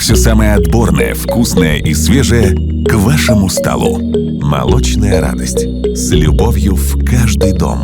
Все самое отборное, вкусное и свежее к вашему столу. Молочная радость. С любовью в каждый дом.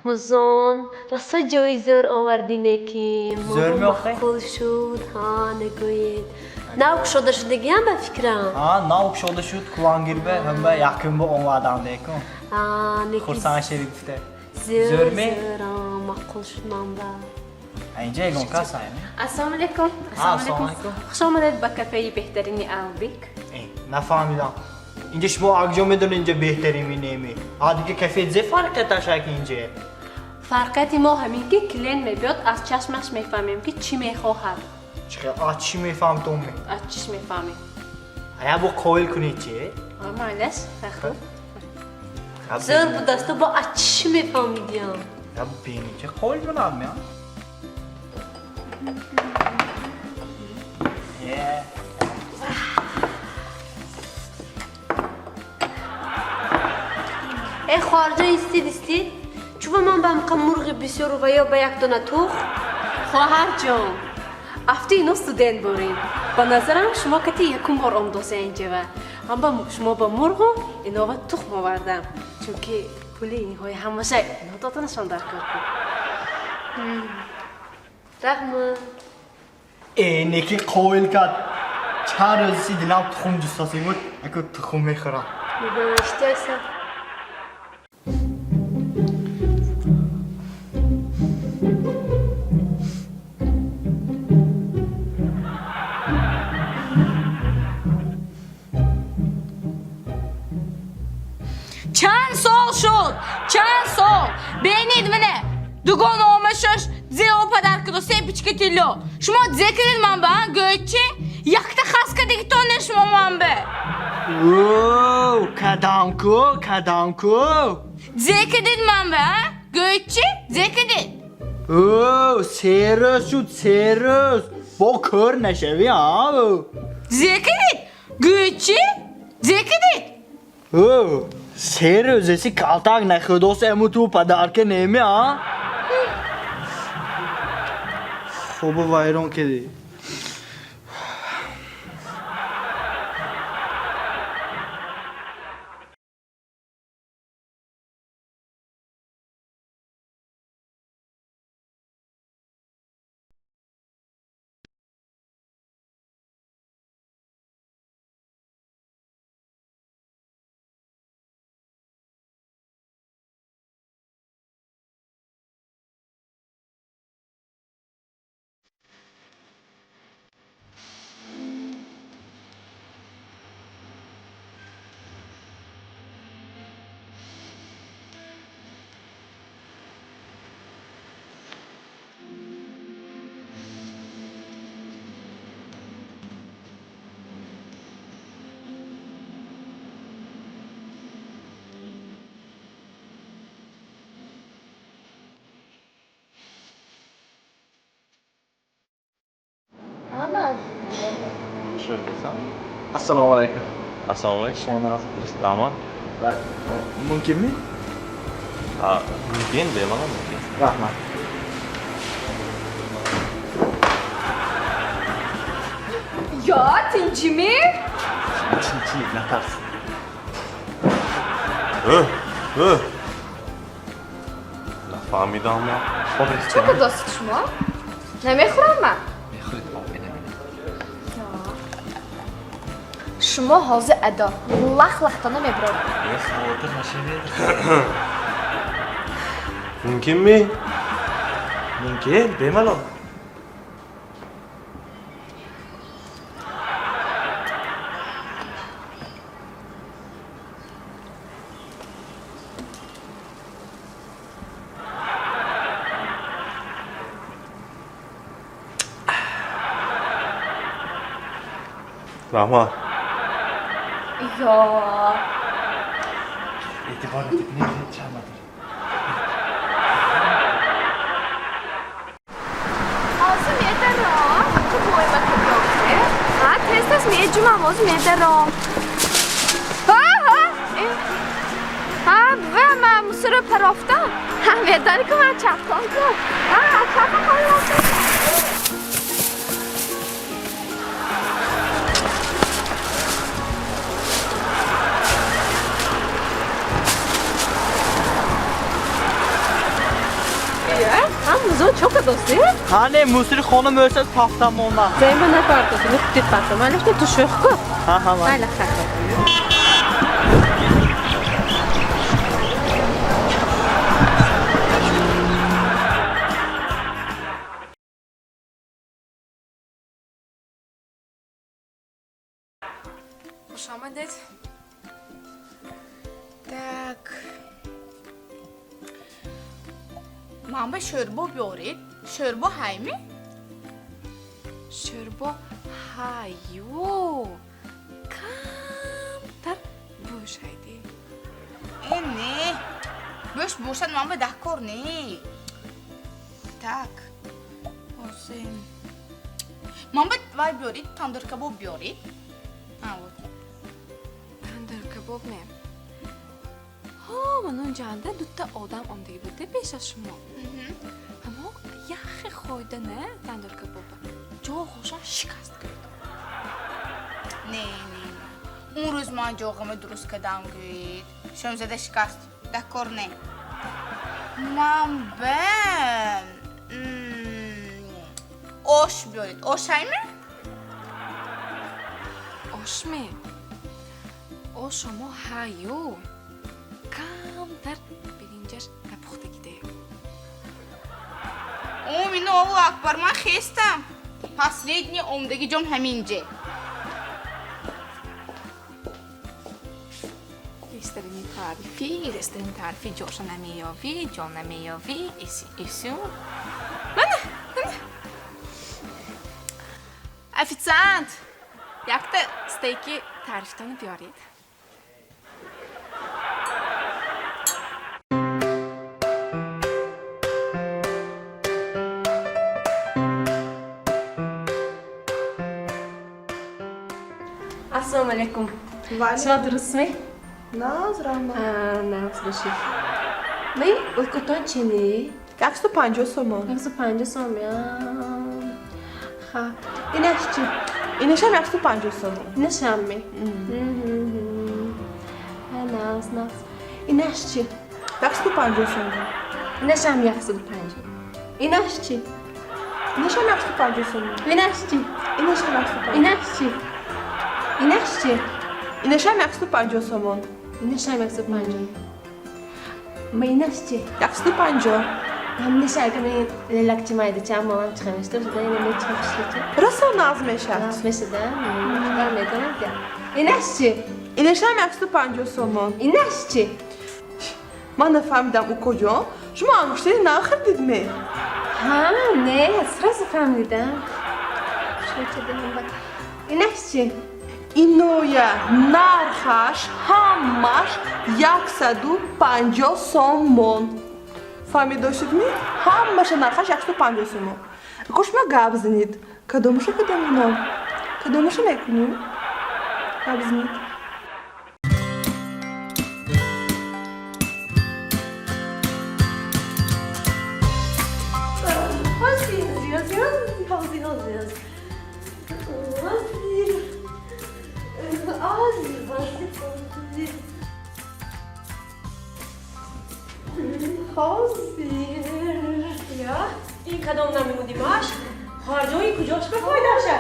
Музон, расо ҷои зӯр овардине, ки Зӯр ми охе? Мақбул шуд. Ҳа, нагӯед, нав кушода шудагиам, ба фикрам. Ҳа, нав кушода шуд, Кулангирба ҳамба якум омадам деку. Неки. Хурсанд шавӣ гуфта. Зӯр. Зӯрми? Зӯр, маъқул шуд манба. Инҷа ягон кас ҳайми? Ассалому алайкум. Ассалому алайкум. Хуш омадед ба кафеи беҳтарини Албик. Нафаҳмидам. Инҷа шумо акҷо медонед, инҷа беҳтарини неми? А дига кафе зе фарқияташ ак инҷа? Фарқияти мо ҳамин ки клиент мебиёд, аз чашмаш мефаҳмем, ки чӣ мехоҳад. Чӣ, аз чӣ мефаҳм ту ме? Аз чиш мефаҳмем. Ая бо қоил кунед чи? Майлаш, хуб. Зӯр будасту, бо аз чӣ мефаҳмидиам? Я бини, че қоил кунад меа? Е. Э, хоҳарҷон, истид, истид. Чува ман ба ҳамқа мурғи бисёру ва ё ба як дона тухм? Хоҳарҷон, афти ино студент борем. Ба назарам, шумо кати якум бор омдоса инҷава. Ҳам ба шумо ба мурғу инова тухм овардам, чунки пули инҳои ҳамаша ино доданашон дар кор кун. Раҳмат. Э, неки қоил кард. Чанд рӯзи дилам тухм ҷустаси буд, аку тухм мехӯрам. Иштиёса. Чанд сол шуд, чанд сол. Бинед, мине дугон омашош зе о падар кудо се пичка тилло. Шумо зе кардед ман ба, гӯед чи? Якта хас кардагитон не шумо ман ба. О, кадам ку, кадам ку. Зе кардед ман ба, гӯед чи? Зе кардед? О, 3 рӯз шуд, 3 рӯз. Бо кӯр нашавӣ, а? Зе кардед? Гӯед чи? Зе кардед? О, 3 рӯзеси калтак нахӯдос, эму ту подарка неми, а? Хобу вайрон кардӣ. Assalomu alaykum. Assalomu alaykum. Rahmat. Mumkinmi? Ha, mumkin, bemalol mumkin. Rahmat. Yo, tinchimi? Tinchlik, natars. Э, э. Нафаҳмидам ма. Чӣ кардостед шумо? Намехӯрам ман. Мехӯред, об менамед. Шумо ҳозир адо лах лахтона мебироред. Е, хавотир нашавед. Mumkinmi? Mumkin, bemalol. Раҳмат. Ё. Эътибор надед, шарм надоред. Ҳозир медаром. Ту боймака биёфте. Ҳа, тез тез меҷумам, ҳозир медаром. Ҳа, ҳа. Ҳа, бува, ман мусора парофтам. Ҳа, медонӣ ку ман чапкон ку. Ҳа, чапа холам. Ҳам музо чока дости? Ҳа, не, мусори хона мӯрсад пафтам монда. Займа напартоси, мехудит парто. Малаш ту шӯх ку. Ҳа, ҳа, майла, ха. Хуш омадед. Так. Ман ба шӯрбо биёред. Шӯрбо ҳайми? Шӯрбо ҳаю. Камтар бӯш ҳайди. Э, не. Бӯш бошад, ман ба даҳкор не. Так. Ҳозир. Ман ба вай биёред, тандиркабоб биёред. А, вот. Тандиркабоб ме? Ҳо, ман унҷанда дута одам омдаги буд пеш аз шумо. Аммо яхе хойда не тандиркабоба. Ҷоғошон шикаст гӯед. Не, не, не. Он рӯз ман ҷоғама дуруст кардам гӯед. Шомзада шикаст. Даҳкор не. Ман ба ош биёред. Ош ҳайми? Ошме? Ошомо ҳаю. Камтар биринҷаш напухтагиде. Омино, Аллоҳу акбар, ман хестам. Последний омдаги ҷом ҳаминҷе. Ресторани таърифӣ, ресторани таърифӣ ҷоша намеёвӣ, ҷо намеёвӣ, иси исю. Мана, мана. Официант, якта стейки таърифтона биёред. Ассалому алайкум. Шумо дурустми? Наз, раҳмат. Нағз бошед. Ми улкутон чини? 150 сомон. 150 сом, я. Ха. Инаш чи? Инашам 150 сомон. Инашам ми? Ха, нағз, нағз. Инаш чи? 150 сомон. Инашам 150. Инаш чи? Инашам 150 сомон. Инаш чи? Инашам 150. Инаш чи? Инаш чи? Инашам 150 сомон. Инашам 150. Ма инаш чи? 150. Ҳам неша агар мен лелакчи майдача ам мамам чиқа мешта, шуда ина мечи хушрача. Расо нағз мешавад. Нағз мешада? Худо медонам ки. Инаш чи? Инашам 150 сомон. Инаш чи? Ман нафаҳмидам, укоҷон, шумо ангуштари нав хирдидме? Ҳа, не, сразу фаҳмидам. Хушрача дилам ба. Инаш чи? Иноя нархаш ҳамаш 150 сомон. Фаҳмидошидми? Ҳамаша нархаш 150 сомон. Кош ма гап занед. Кадомаша кадоминам? Кадомаша мекунем? Гап занед. Ҳозир, ҳозир, ҳозир, ҳозир. Ҳозир. Ҳозир, ҳозир, ҳозир. Ҳозир. Я, ин кадом намемуди маш? Хоҳарҷон, ин куҷош ба фоидаша?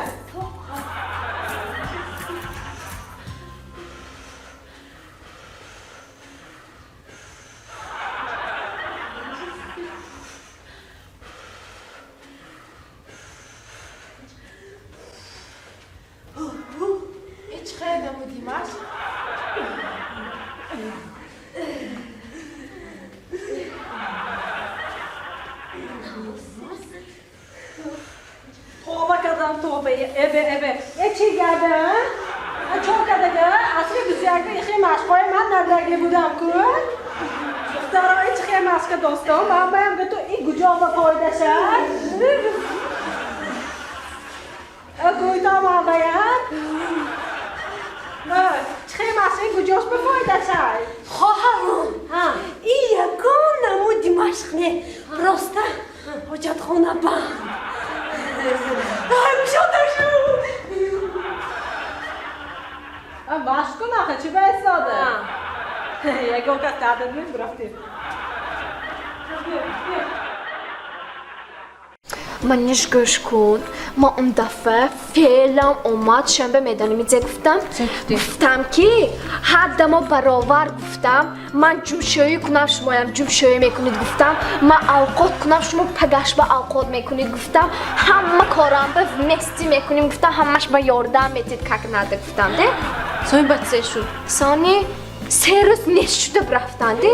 Ҳеҷ хел намудимаш. Тоба кардам, тоба. Эбе, эбе. Э, чӣ гапе, а? Чо кардага? Асри 21 ихи машқҳои ман надагӣ будам ку. Духтаро, ич хе машқа достон, ман баям гуту и гуҷо ба фоида шад. Гӯйто ман баям. Чӣ машқи гуҷош ба фоида шад? Хоҳарон, и ягон намуди машқ не, просто ҳоҷатхона банд. Кушода шуд. Машқ кун аха, чӣ ба истода? Ягон кас дардат мебурафтем. Маниш, гӯш кун, ма он дафъа феълам омад шанбе, медонӣ зе гуфтам? Гуфтам, ки ҳадда мо баровар, гуфтам, ман ҷумшӯӣ кунам, шумоям ҷумшӯӣ мекунед, гуфтам, ман авқот кунам, шумо пагашба авқот мекунед, гуфтам, ҳама корамба вместе мекунем, гуфтам, ҳамаш ба ёрдам метед, как надо, гуфтам де. Сони баъд се шуд? Сони 3 рӯз нест шуда рафтан де.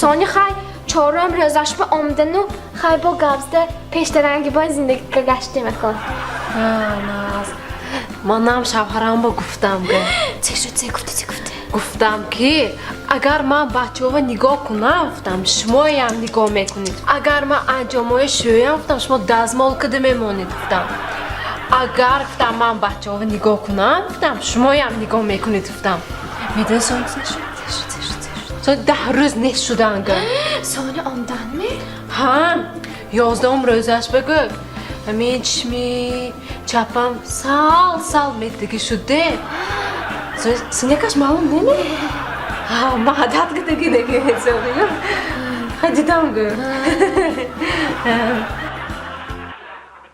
Сони хай, чорум рӯзашба омадану хай, бо гавзда пештаранги бо зиндагӣ гаштем акон. Наз, манам шавҳарамба гуфтам га. Це шуд, це гуфти, це гуфти? Гуфтам, ки агар ман бачаҳова нигоҳ кунам, гуфтам, шумоям нигоҳ мекунед, агар ман анҷомҳои шӯям, гуфтам, шумо дазмол када мемонед, гуфтам, агар, гуфтам, ман бачаҳова нигоҳ кунам, гуфтам, шумоям нигоҳ мекунед, гуфтам. Медони, сони це шуд? Це шуд, це шуд, це шуд? Сони 10 рӯз нест шудан га. Сони омданми? Ҳа, 11-ум рӯзаш бигӯ, ҳамин чишми чапам сал сал метдагӣ шуд де. Синякаш маълум неме? Ҳа, ман адат кадаги неги. Ха, дидам гӯ.